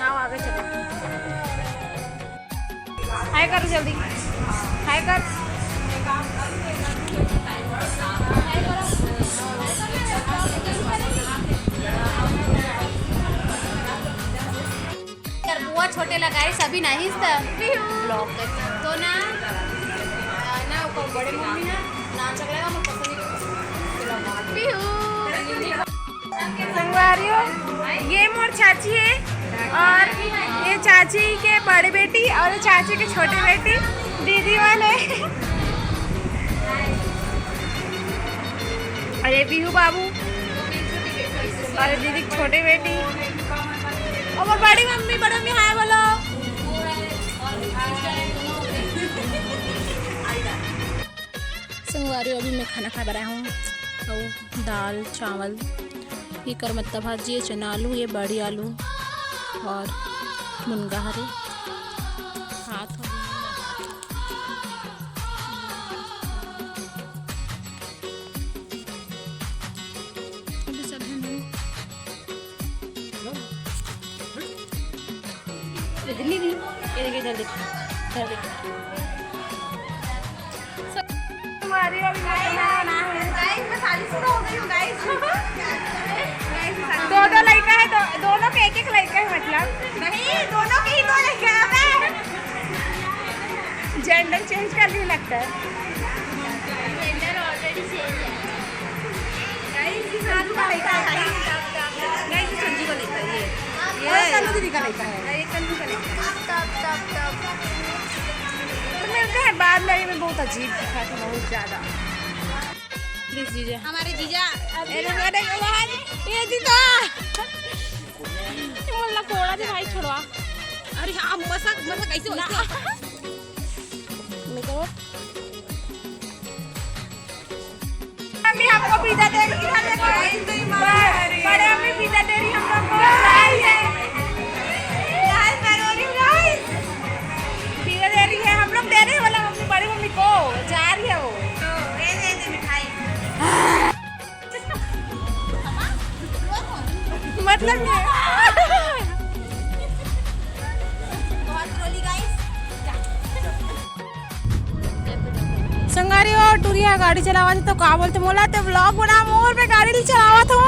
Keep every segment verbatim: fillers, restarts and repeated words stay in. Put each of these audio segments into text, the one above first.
आओ, आगे चलो। हाय करो जल्दी, हाय कर। कर बुआ छोटे ला गाइस, अभी नहीं था। ब्लॉग कर तो ना, ना ऊपर बड़े मम्मी ना, ना चकला का मैं पसंद नहीं करता। पीहू। संगवारी हो, ये मोर चाची है और ये चाची के बड़े बेटी और ये चाची के छोटे बेटी दीदी मन है। अरे पीहू बाबू और दीदी के छोटे बेटी और बड़ी मम्मी, बड़ी मम्मी हाय बोलो। संगवारी हो, अभी मैं खाना खाए बर आए हूँ। अउ दाल चावल, ये करमत्ता भाजी है, चना आलू, ये बड़ी आलू और मुनगा हरे। हाथ अभी सब है नहीं। ये दिल्ली भी, ये देखिए, इधर देखिए, इधर देखिए। हमारी अभी मैं बना है। गाइस, मैं शादीशुदा हो गई हूँ, गाइस। गाइस, मैं शादी दो दो लड़का है, दो, दोनों के एक एक लड़का है, मतलब। नहीं, दोनों के ही दो लड़का है। जेंडर चेंज कर ली लगता है। जेंडर ऑलरेडी चेंज है। गाइस, ये संजू का लड़का है, गाइस। गाइस, ये संजू का लड़का है, ये। ये और कन्नू दीदी का लड़का है। ये कन्नू का लड़का है। तो मिलते हैं बाद में। ये मैं बहुत अजीब दिखा था, बहुत ज्यादा। प्लीज जीजा। हमारे जीजा अभी अरे, अरे, अरे, ये जीजा। ये मोला कोड़ा दे भाई, छोड़वा। अरे हाँ, मसक, मसक ऐसे, ना। ऐसे। मेरे को मम्मी हमको पिज़्ज़ा दे रही है, देखो। बड़े मम्मी पिज़्ज़ा दे रही है हम लोग को। गाइस, मैं रो रही हूँ, गाइस। पिज़्ज़ा दे रही है, हम लोग दे रहे हैं, बोला मम्मी, बड़ी मम्मी को। जा रही है वो। तो दे दे दे मिठाई। मतलब ये। बहुत रोली गाइस। संगवारी हो, टुरिया गाड़ी चलावत हे तो का बोलथे मोला, ते vlog बना, मोर में गाड़ी चलावत हो।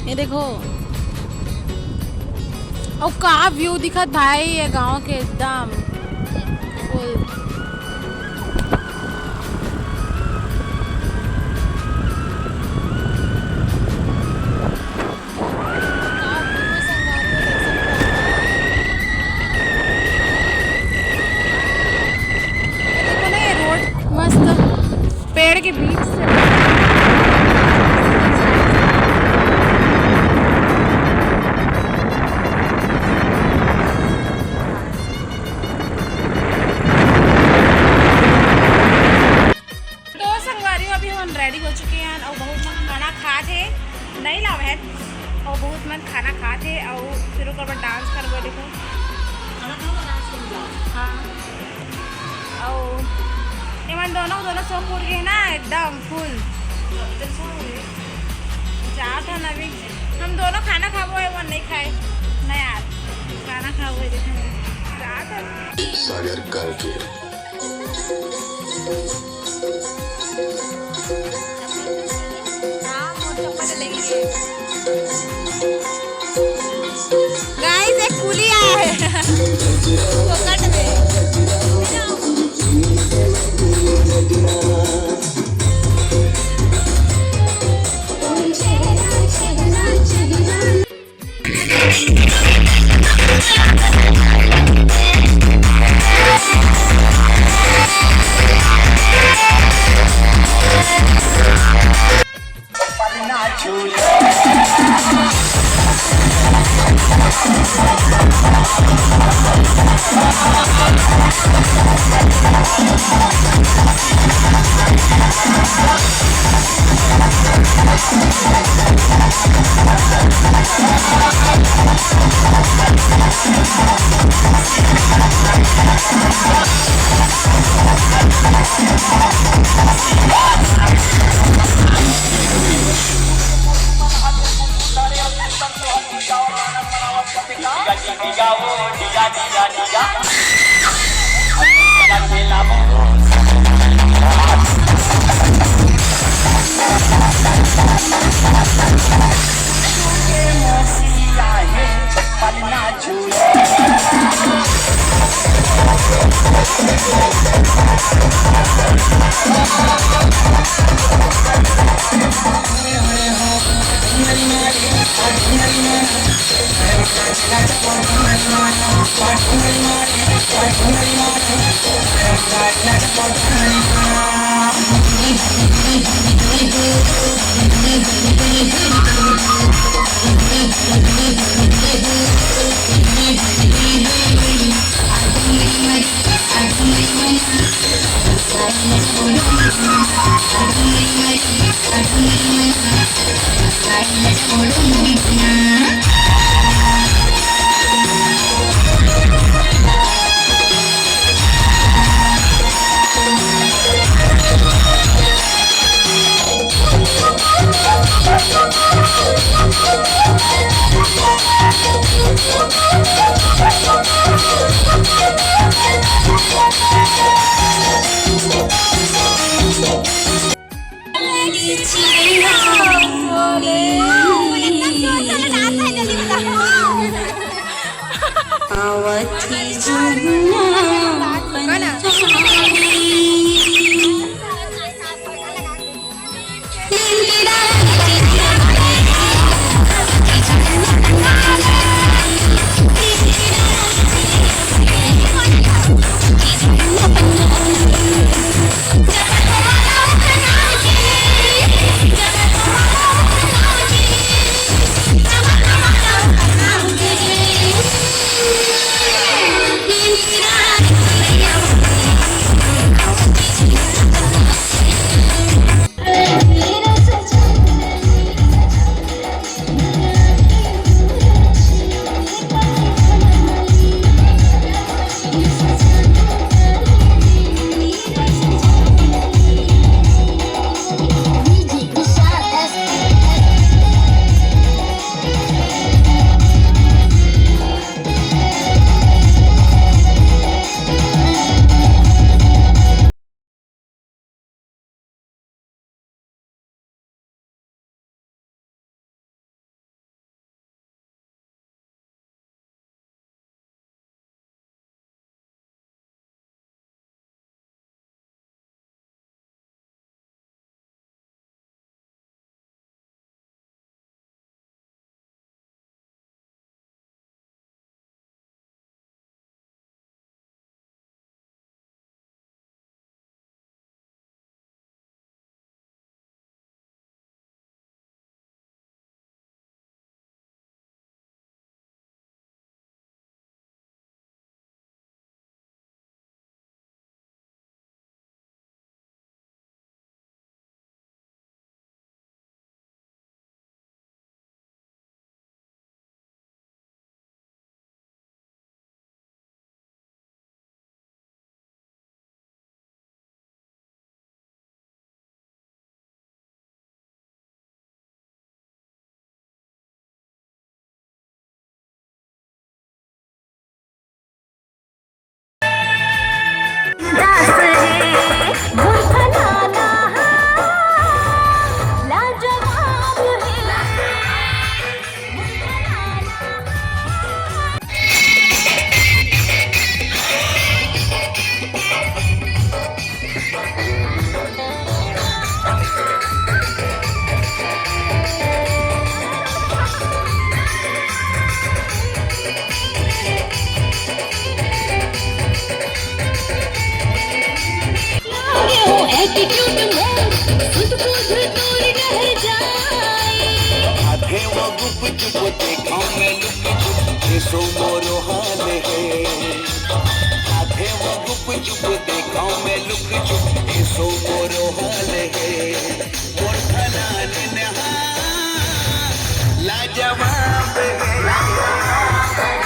ये देखो, अउ का view दिखत भाई, ये गांव के एकदम full। देखो ना, ये रोड मस्त पेड़ के बीच से। तो संगवारी हो, अभी हम रेडी हो चुके हैं और बहुत मन खाना खात हे, नहीं लावे हैं, और बहुत मन खाना खात हे और फिर ओकर बाद डांस करबो। देखो, हाँ, और ये मन दोनों, दोनों सो फूट गए ना एकदम फुल। जात हन अभी हम दोनों खाना खाबो, ये मन नहीं खाए ना यार, खाना खाबो, देखो जात हन। सागर करके। गाइस, एक कुली आया है फोकट में। आवत ही जुन्ना पंजाबी। Attitude में सुध बुध तोर डहर जाए। आधे वो गुपचुप देखा मैं लुक चुप, एसो मोरो हाल है। आधे वो गुपचुप देखा मैं लुक चुप, एसो मोरो हाल है। मोर फलाने नहा लाजवाब है।